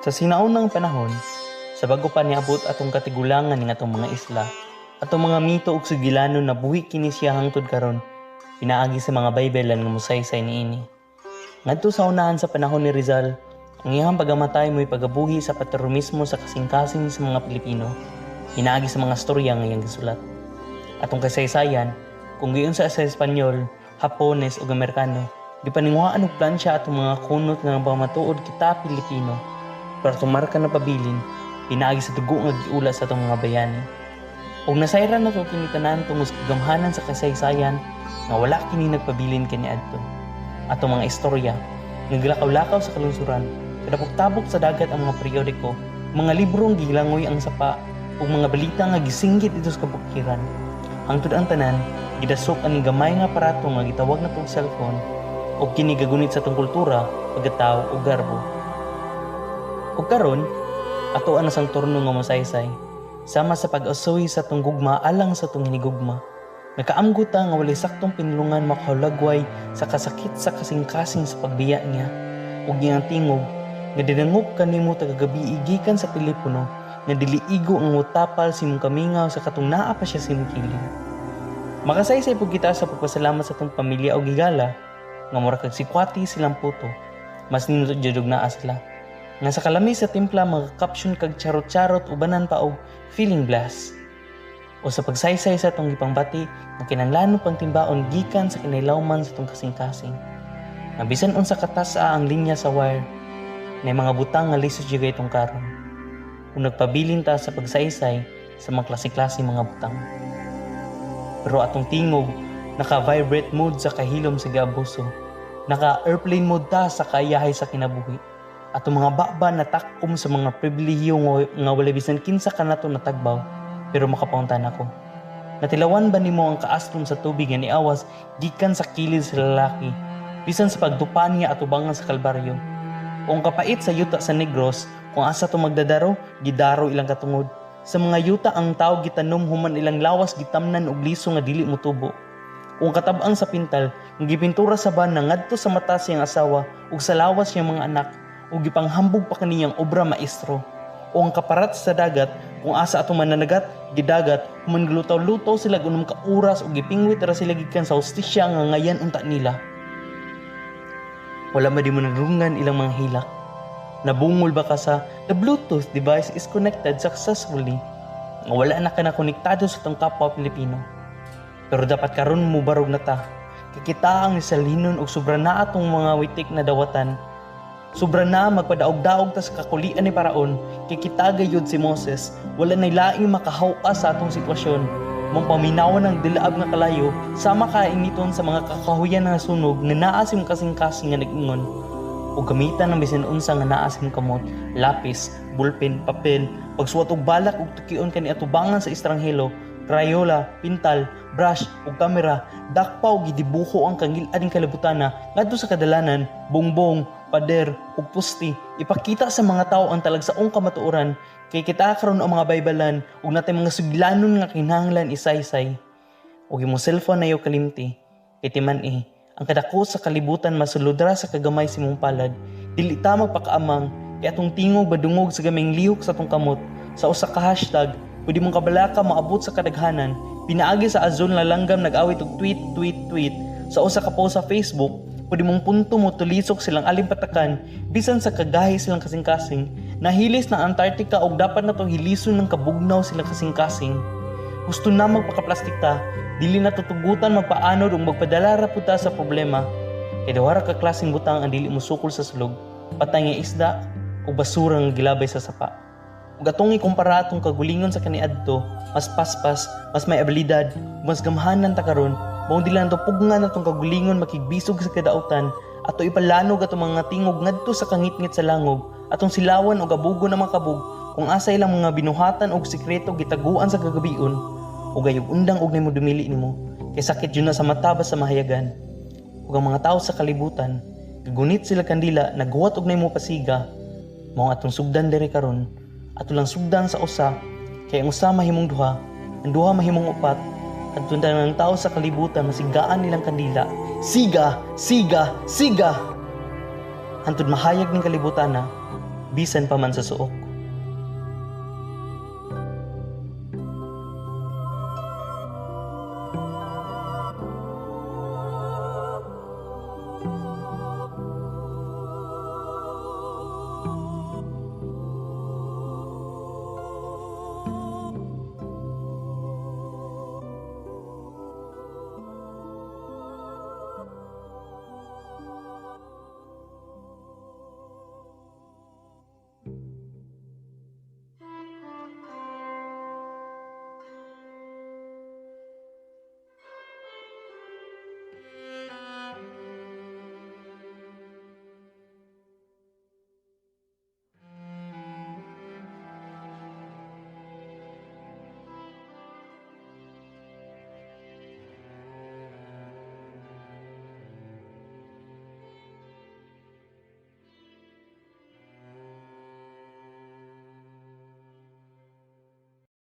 Sa sinaunang panahon, sa bago pa niabot atong katigulangan ning atong mga isla, atong mga mito ug sugilanon nabuhi kini siya hangtod karon pinaagi sa mga Baybelan nga mosaysay niini. Ngadto sa unahan sa panahon ni Rizal, ang iyang pagamatay mo'y pagabuhi sa paterorismo sa kasing-kasing sa mga Pilipino, pinaagi sa mga storya nga iyang gisulat. Atong kasaysayan, kung giunsa sa Espanyol, Hapones ug Amerikano, gipaninguhaan og plansya atong mga kunot nga pamatuod kita Pilipino. Pero atong marka na pabilin, pinaagi sa dugo nga giula sa atong mga bayani. Ug nasayran nato kini tanan tungod sa kagamhanan sa kasaysayan nga wala kini nagpabilin kaniadto. Atong mga istorya, nga gilakaw-lakaw sa kalungsuran, kadabok-tabok sa dagat ang mga periodiko, mga librong gilangoy ang sapa, ug mga balita nga gisinggit didto sa kabukiran. Hangtod ang tanan, gidasok aning gamay nga aparato nga gitawag natong cellphone, ug kini gagunit sa atong kultura, pagkatao ug garbo. Ug karon, ato na sang turno nga mosaysay, sama sa pag-asoy sa atong gugma alang sa atong hinigugma. Nakaamgo ta nga walay saktong pinulungan makahulagway sa kasakit sa kasing-kasing sa pagbiya niya. Ug iyang tingog nga dinangop kanimo tagagabi gikan sa telepono nga dili igo ang mutapal sa imong kamingaw sa katong naa pa siya sa imong kilid. Makasaysay pud kita sa pagpasalamat sa atong pamilya o higala nga mura kag sikwati silang puto. Mas nindot jud og naa sila. Nga sa kalami sa timpla mga caption kag charot-charot, ubanan pa og "feeling blessed". O sa pagsaysay sa atong gipangbati nga kinahanglan pang timbaon gikan sa kinailaw-man sa atong kasing-kasing. Nga bisan unsa katas-a ang linya sa wire, na mga butang nga lisod jud itong karon. Kung nagpabilin ta sa pagsaysay sa mga klase-klase mga butang. Pero atong tingog naka-vibrate mode sa kahilom sa giabuso. Naka-airplane mode ta sa kayahay sa kinabuhi. Atong mga baba natakom sa mga pribilehiyo nga wala bisan kinsa kanato natagbaw, pero makapauntan ako. Natilawan ba nimo ang kaaslom sa tubig nga niawas gikan sa kilid sa lalaki bisan sa pagdupa niya atubangan sa Kalbaryo? O ang kapait sa yuta sa Negros, kung asa to magdadaro, gidaro ilang katungod. Sa mga yuta ang tao gitanom human ilang lawas gitamnan og liso nga dili motubo. O ang katabang sa pintal nga gipintura sa bana ngadto sa mata siyang asawa ug sa lawas niyang mga anak ug gipanghambog pa kaniyang obra maestro. O ang kaparat sa dagat, kung asa atong mananagat gidagat human glutaw-lutaw sila 6 ka oras ug gipingwit ra sila gikan sa hustisya nga ngayan unta nila. Wala ba di mo nadunggan ilang mga hilak? Nabungol ba ka sa "The Bluetooth device is connected successfully"? Nga wala na ka na konektado sa atong kapwa Pilipino. Pero dapat karon mo barog na ta. Kay kita ang isalhinon og sobra na atong mga witik na dawatan. Sobra na magpadaog-daog ta sa kakulian ni Paraon, kay kita gayud si Moses, wala nay laing makahawa sa atong sitwasyon. Mong paminawan ng dilaab nga kalayo, sama ka initon sa mga kakahuyan nga sunog nga naa sa imong kasing-kasing nga nag-ingon. O gamitan ng bisan unsa nga naa sa imong kamot, lapis, bulpen, papel, pagsuwat og balak ug tukion kani atubangan sa estranghero, crayola, pintal, brush ug kamera, dakpa og gidibuho ang kangil-ad ning kalibutana ngadto sa kadalanan, bongbong, pader ug poste. Ipakita sa mga tawo ang talagsaong kamatuoran kay kita karon ang mga baybalan ug natay mga suglanon nga kinahanglan isaysay. Ug imong cellphone ayaw kalimti. Kay timan-i, ang kadako sa kalibutan masulod ra sa kagamay sa imong palad. Dili ta magpakaamang kay atong tingog badungog sa gamayng lihok sa atong kamot. Sa usa ka hashtag, pwede mong kabalaka maabot sa kadaghanan. Pinaagi sa azul na langgam nag-awit og tweet, tweet, tweet. Sa usa ka post sa Facebook, pwede mong punto mo tulisok silang alimpatakan bisan sa kagahi silang kasing-kasing. Nahilis na Antarctica og dapat na to hilison ng kabugnaw silang kasing-kasing. Gusto na magpakaplastik ta, dili na tutugutan magpaanod ug magpadala ra pud ta sa problema. Kay duha ra ka klaseng butang ang dili mosukol sa sulog, patay nga isda o basura nga gilabay sa sapa. Ug atong ikumpara atong kagulingon sa kaniadto, mas paspas, mas may abilidad, mas gamhanan ta karon, mao dili nato pugngan atong kagulingon makigbisog sa kadautan, ato ipalanog atong mga tingog ngadto sa kangitngit sa langog, atong silawan og abugon ang mga kabog kung asa ilang mga binuhatan og sikreto gitaguan sa kagabion, ug ayog undang og nimo dumili nimo kay sakit jud na sa mata ba sa mahayagan. Ug ang mga tawo sa kalibutan, gagunit sila kandila, naghuwat og nimo pasiga. Mao atong sugdan diri karon, ato lang sugdan sa usa, kay ang usa mahimong duha, ang duha mahimong upat, adto ng tao sa kalibutan masigaan nilang kandila. Siga, siga, siga! Hantod mahayag ning kalibutan na. Bisan pa man sa suok.